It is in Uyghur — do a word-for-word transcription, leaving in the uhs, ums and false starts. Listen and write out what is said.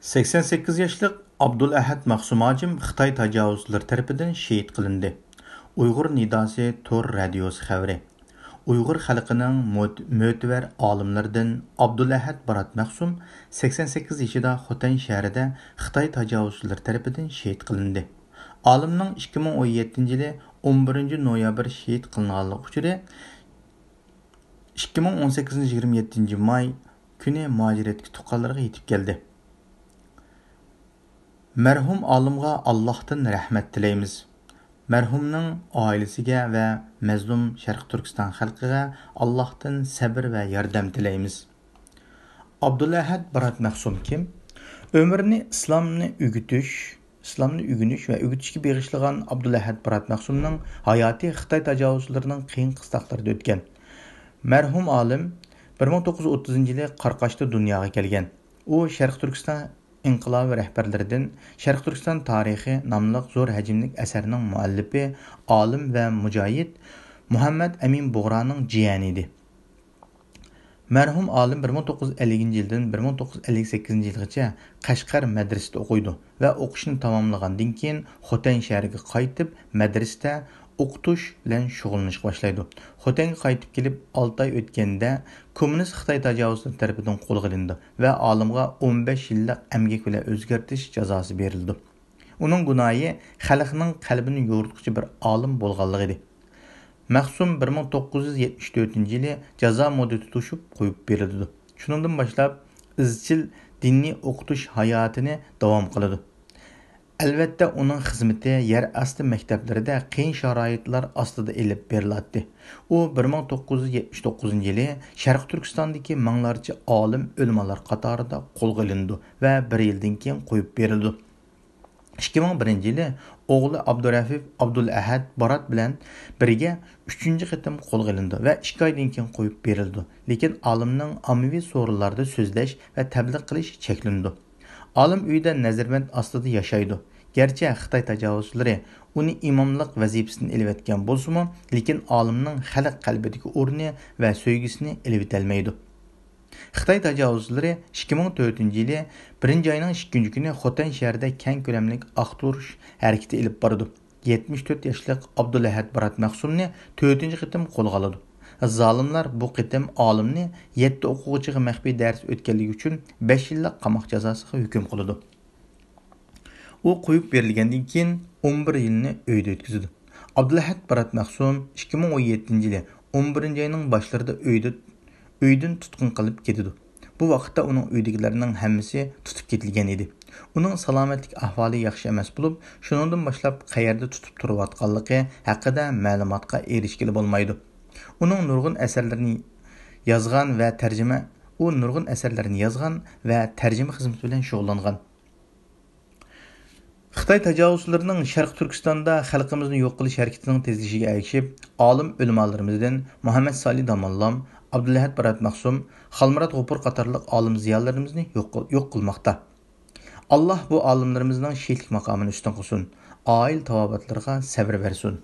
سەكسەن سەككىز ياشلىق ئابدۇلئەھەد مەخسۇم ھاجىم خىتاي تاجاۋۇزچىلىرى تەرىپىدىن شېھىت قىلىندى. ئۇيغۇر نىداسى تور رادىيوسى خەۋىرى. ئۇيغۇر خەلقىنىڭ مۆت-، مۆتىۋەر ئالىملىرىدىن ئابدۇلئەھەد بارات مەخسۇم سەكسەن سەككىز يېشىدا خوتەن شەھىرىدە خىتاي تاجاۋۇزچىلىرى تەرىپىدىن شېھىت قىلىندى. ئالىمنىڭ ئىككى مىڭ ئون يەتتىنچى يىلى ئون بىرىنچى نويابىر شېھىت قىلىنغانلىق ئۇچۇرى ئىككى مىڭ ئون سەككىزىنچى يىلى يىگىرمە يەتتىنچى ماي كۈنى مۇھاجىرەتتىكى تۇغقانلىرىغا يېتىپ كەلدى. مەرھۇم ئالىمغا ئاللاھتىن رەھمەت تىلەيمىز. مەرھۇمنىڭ ئائىلىسىگە ۋە مەزلۇم شەرقىي تۈركىستان خەلقىگە ئاللاھتىن سەبىر ۋە ياردەم تىلەيمىز. ئابدۇلئەھەد بارات مەخسۇم كىم؟ ئۆمرىنى ئىسلامنى ئۆگىتىش، ئىسلامنى ئۆگىنىش ۋە ئۆگىتىشكە بېغىشلىغان ئابدۇلئەھەد بارات مەخسۇمنىڭ ھاياتى خىتاي تاجاۋۇزچىلىرىنىڭ قىيىن قىستاقلىرىدا ئۆتكەن. مەرھۇم ئالىم بىر مىڭ توققۇز يۈز ئوتتۇزىنچى يىلى قاراقاشتا دۇنياغا كەلگەن. ئۇ شەرقىي تۈركىستان ئىنقىلابى رەھبەرلىرىدىن شەرقىي تۈركىستان تارىخى ناملىق زور ھەجىملىك ئەسەرنىڭ مۇئەللىپى، ئالىم ۋە مۇجاھىد مۇھەممەد ئەمىن بۇغرانىڭ جىيەنى ئىدى. مەرھۇم ئالىم بىر مىڭ توققۇز يۈز ئەللىكىنچى يىلدىن بىر مىڭ توققۇز يۈز ئەللىك سەككىزىنچى يىلغىچە قەشقەر مەدرىسىدە ئوقۇيدۇ ۋە ئوقۇشىنى تاماملىغاندىن كېيىن خوتەن شەھىرىگە قايتىپ، مەدرىسىدە ئوقۇتۇش بىلەن شۇغۇللىنىشقا باشلايدۇ. خوتەنگە قايتىپ كېلىپ ئالتە ئاي ئۆتكەندە، كوممۇنىست خىتاي تاجاۋۇزچىلىرى تەرىپىدىن قولغا ئېلىنىدۇ ۋە ئالىمغا ئون بەش يىللىق ئەمگەك بىلەن ئۆزگەرتىش جازاسى بېرىلىدۇ. ئۇنىڭ گۇناھى خەلقنىڭ قەلبىنى يورۇتقۇچى بىر ئالىم بولغانلىقى ئىدى. مەخسۇم بىر مىڭ توققۇز يۈز يەتمىش تۆتىنچى يىلى جازا مۇددىتى توشۇپ قويۇپ بېرىلىدۇ. شۇنىڭدىن باشلاپ ئىزچىل دىنىي ئوقۇتۇش ھاياتىنى داۋام قىلىدۇ. ئەلۋەتتە، ئۇنىڭ خىزمىتى يەر ئاستى مەكتەپلىرىدە قىيىن شارائىتلار ئاستىدا ئېلىپ بېرىلاتتى. ئۇ بىر مىڭ توققۇز يۈز يەتمىش توققۇزىنچى يىلى شەرقىي تۈركىستاندىكى مىڭلارچە ئالىم، ئۆلىمالار قاتارىدا قولغا ئېلىنىدۇ ۋە بىر يىلدىن كېيىن قويۇپ بېرىلىدۇ. ئىككى مىڭ بىرىنچى يىلى ئوغلى ئابدۇرەفىف ئابدۇلئەھەد بارات بىلەن بىرگە ئۈچىنچى قېتىم قولغا ئېلىنىدۇ ۋە ئىككى ئايدىن كېيىن قويۇپ بېرىلىدۇ. لېكىن ئالىمنىڭ ئاممىۋى سورۇنلاردا سۆزلەش ۋە تەبلىغ قىلىش چەكلىنىدۇ. ئالىم ئۆيىدە نەزەربەند ئاستىدا ياشايدۇ. گەرچە خىتاي تاجاۋۇزچىلىرى ئۇنى ئىماملىق ۋەزىپىسىدىن ئېلىۋەتكەن بولسىمۇ، لېكىن ئالىمنىڭ خەلق قەلبىدىكى ئورنى ۋە سۆيگۈسىنى ئېلىۋېتەلمەيدۇ. خىتاي تاجاۋۇزچىلىرى ئىككى مىڭ تۆتىنچى يىلى بىرىنچى ئاينىڭ ئىككىنچى كۈنى خوتەن شەھىرىدە كەڭ كۆلەملىك ئاختۇرۇش ھەرىكىتى ئېلىپ بارىدۇ. يەتمىش تۆت ياشلىق ئابدۇلئەھەد بارات مەخسۇمنى تۆتىنچى قېتىم قولغا ئالىدۇ. زالىملار بۇ قېتىم ئالىمنى يەتتە ئوقۇغۇچىغا مەخپىي دەرس ئۆتكەنلىكى ئۈچۈن بەش يىللىق قاماق جازاسىغا ھۆكۈم قىلىدۇ. ئۇ قويۇپ بېرىلگەندىن كېيىن ئون بىر يىلنى ئۆيدە ئۆتكۈزىدۇ. ئابدۇلئەھەد بارات مەخسۇم ئىككى مىڭ ئون يەتتىنچى يىلى ئون بىرىنچى ئاينىڭ باشلىرىدا ئۆيدە، ئۆيدىن تۇتقۇن قىلىپ كېتىدۇ. بۇ ۋاقىتتا ئۇنىڭ ئۆيدىكىلەرنىڭ ھەممىسى تۇتۇپ كېتىلگەن ئىدى. ئۇنىڭ سالامەتلىك ئەھۋالى ياخشى ئەمەس بولۇپ، شۇنىڭدىن باشلاپ قەيەردە تۇتۇپ تۇرۇۋاتقانلىقى ھەققىدە مەلۇماتقا ئېرىشكىلى بولمايدۇ. ئۇنىڭ نۇرغۇن ئەسەرلىرىنى يازغان ۋە تەرجىمە، ئۇ نۇرغۇن ئەسەرلەرنى يازغان ۋە تەرجىمە خىزمىتى بىلەن شۇغۇللانغان. خىتاي تاجاۋۇزچىلىرىنىڭ شەرقىي تۈركىستاندا خەلقىمىزنى يوق قىلىش ھەرىكىتىنىڭ تېزلىشىگە ئەگىشىپ، ئالىم ئۆلىمالىرىمىزدىن مۇھەممەد سالى داموللام، ئابدۇلئەھەد بارات مەخسۇم، خالمۇرات غوپۇر قاتارلىق ئالىم زىيالىيلىرىمىزنى يوق، يوق قىلماقتا. ئاللاھ بۇ ئالىملىرىمىزنىڭ شېھىتلىك ماقامىنى ئۈستۈن قىلسۇن، ئائىلە تاۋابىئاتلىرىغا سەۋر بەرسۇن.